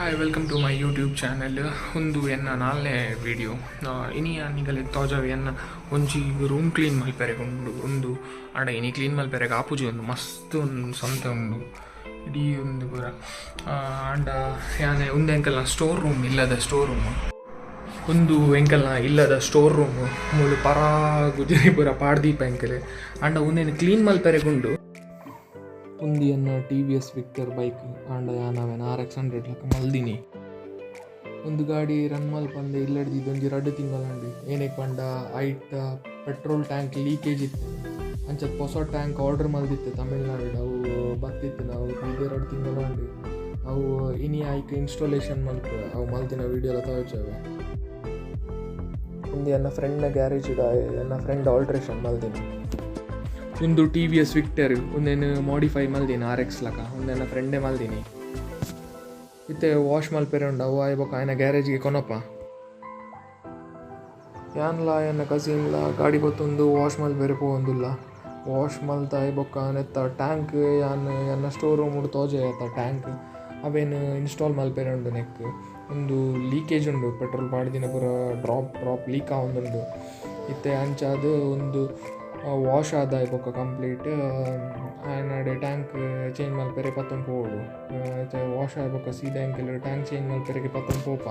Hi, welcome to my YouTube channel. ಉಂದು ಎನ್ನ ನಾಲ್ನೇ video. ಇನಿ ನಿಗಲೆ ತೋಜಾವೆ ಎನ್ನ ಒಂಜಿ ರೂಮ್ ಕ್ಲೀನ್ ಮಲ್ಪೆರೆಗ್ ಉಂಡು. ಉಂದು ಆಂಡ ಇನಿ ಕ್ಲೀನ್ ಮಲ್ಪೆರೆಗ್ ಆಪುಜಿ, ಒಂದು ಮಸ್ತ್ ಒಂದು ಸಂತೆ ಉಂಡು ಇಡೀ ಒಂದು ಪೂರ. ಆಂಡ ಯಾನೆ ಉಂದು ಎಂಕಲ್ನ ಸ್ಟೋರ್ ರೂಮ್, ಇಲ್ಲದ ಸ್ಟೋರ್ ರೂಮ್. ಉಂದು ಎಂಕಲ್ನ ಇಲ್ಲದ ಸ್ಟೋರ್ ರೂಮ್. ಮೂಲು ಪರಾ ಗುಜರಿ ಪೂರ ಪಾಡ್ದೀಪ ಎಂಕಲೆ. ಆಂಡ ಉಂದೆನ್ ಕ್ಲೀನ್ ಮಲ್ಪೆರೆಗುಂಡು. ಉಂದು ಎನ್ನ ಟಿ.ವಿ.ಎಸ್ ವಿಕ್ಟರ್ ಬೈಕ್. ಆಂಡ ಯಾನ್ ಅವೆನ್ ಆರ್.ಎಕ್ಸ್ 100 ಲಕ ಮಲ್ದಿನಿ. ಉಂದು ಗಾಡಿ ರನ್ ಮಲ್ಪಂದೆ ಇಲ್ಲಡ್ದು ಒಂಜಿ ರಡ್ಡ್ ತಿಂಗಳಾಂಡ್. ಏನೆಕ್ ಪಂಡ ಐತ ಪೆಟ್ರೋಲ್ ಟ್ಯಾಂಕ್ ಲೀಕೇಜ್ ಇತ್ತು. ಅಂಚ ಪೊಸ ಟ್ಯಾಂಕ್ ಆರ್ಡರ್ ಮಲ್ದಿತ್ತೆ ತಮಿಳ್ನಾಡು, ಅವು ಬತ್ತಿತ್ತು. ಅವು ಇದೇ 2 ತಿಂಗಳಾಂಡ್. ಅವು ಇನಿ ಐಕ್ ಇನ್ಸ್ಟಾಲೇಷನ್ ಮಲ್ಪ ಅವು ಮಲ್ತಿನ ವೀಡಿಯೋಲ ತೋಜಾವೆ. ಉಂದು ಎನ್ನ ಫ್ರೆಂಡ್ನ ಗ್ಯಾರೇಜ್, ಎನ್ನ ಫ್ರೆಂಡ್ ಆಲ್ಟ್ರೇಷನ್ ಮಲ್ದಿನಿ. ಉಂದು ಟಿ.ವಿ.ಎಸ್ ವಿಕ್ಟರ್, ಉಂದೆನ್ ಮಾಡಿಫೈ ಮಲ್ದಿನಿ ಆರ್.ಎಕ್ಸ್ ಲಕ. ಉಂದೆನ್ನ ಫ್ರೆಂಡೇ ಮಲ್ದಿನಿ. ಇತ್ತೆ ವಾಶ್ ಮಲ್ಪೆರೆ ಉಂಡು. ಅವು ಆಯ್ ಬೊಕ್ಕ ಆಯ್ನ ಗ್ಯಾರೇಜ್ಗೆ ಕೊನೊಪ. ಯಾನ್ಲ ಎನ್ನ ಕಸಿನ್ಲ ಗಾಡಿ ಪತ್ತೊಂದು ವಾಶ್ ಮಲ್ಪೆರೆ ಪೋವೊಂದುಲ್ಲ. ವಾಶ್ ಮಲ್ತಾಯ್ ಬೊಕ್ಕ ನೆತ್ತ ಟ್ಯಾಂಕ್ ಯಾನ್ ಎನ್ನ ಸ್ಟೋರ್ ರೂಮ್ ತೋಜೆ ಆತ ಟ್ಯಾಂಕ್ ಅವೇನು ಇನ್ಸ್ಟಾಲ್ ಮಲ್ಪೆರೆ ಉಂಡು. ನೆಕ್ ಉಂದು ಲೀಕೇಜ್ ಉಂಡು, ಪೆಟ್ರೋಲ್ ಪಾಡ್ದಿನ ಪೂರ ಡ್ರಾಪ್ ಡ್ರಾಪ್ ಲೀಕ್ ಆವೊಂದುಂಡು ಇತ್ತೆ. ಅಂಚಾದ್ ಉಂದು ವಾಶ್ ಆದಾಯ್ ಬೊಕ್ಕ ಕಂಪ್ಲೀಟ್ ಆಯನಡೆ ಟ್ಯಾಂಕ್ ಚೇಂಜ್ ಮಲ್ಪೆರೆ ಪತ್ತೊಂದು ಪೋವೊಡು. ಇತ್ತೆ ವಾಶ್ ಆಯ್ ಬೊಕ್ಕ ಸೀದಾ ಎಂಕಲ್ ಟ್ಯಾಂಕ್ ಚೇಂಜ್ ಮಲ್ಪೆರೆಗೆ ಪತ್ತೊಂದು ಪೋಪ.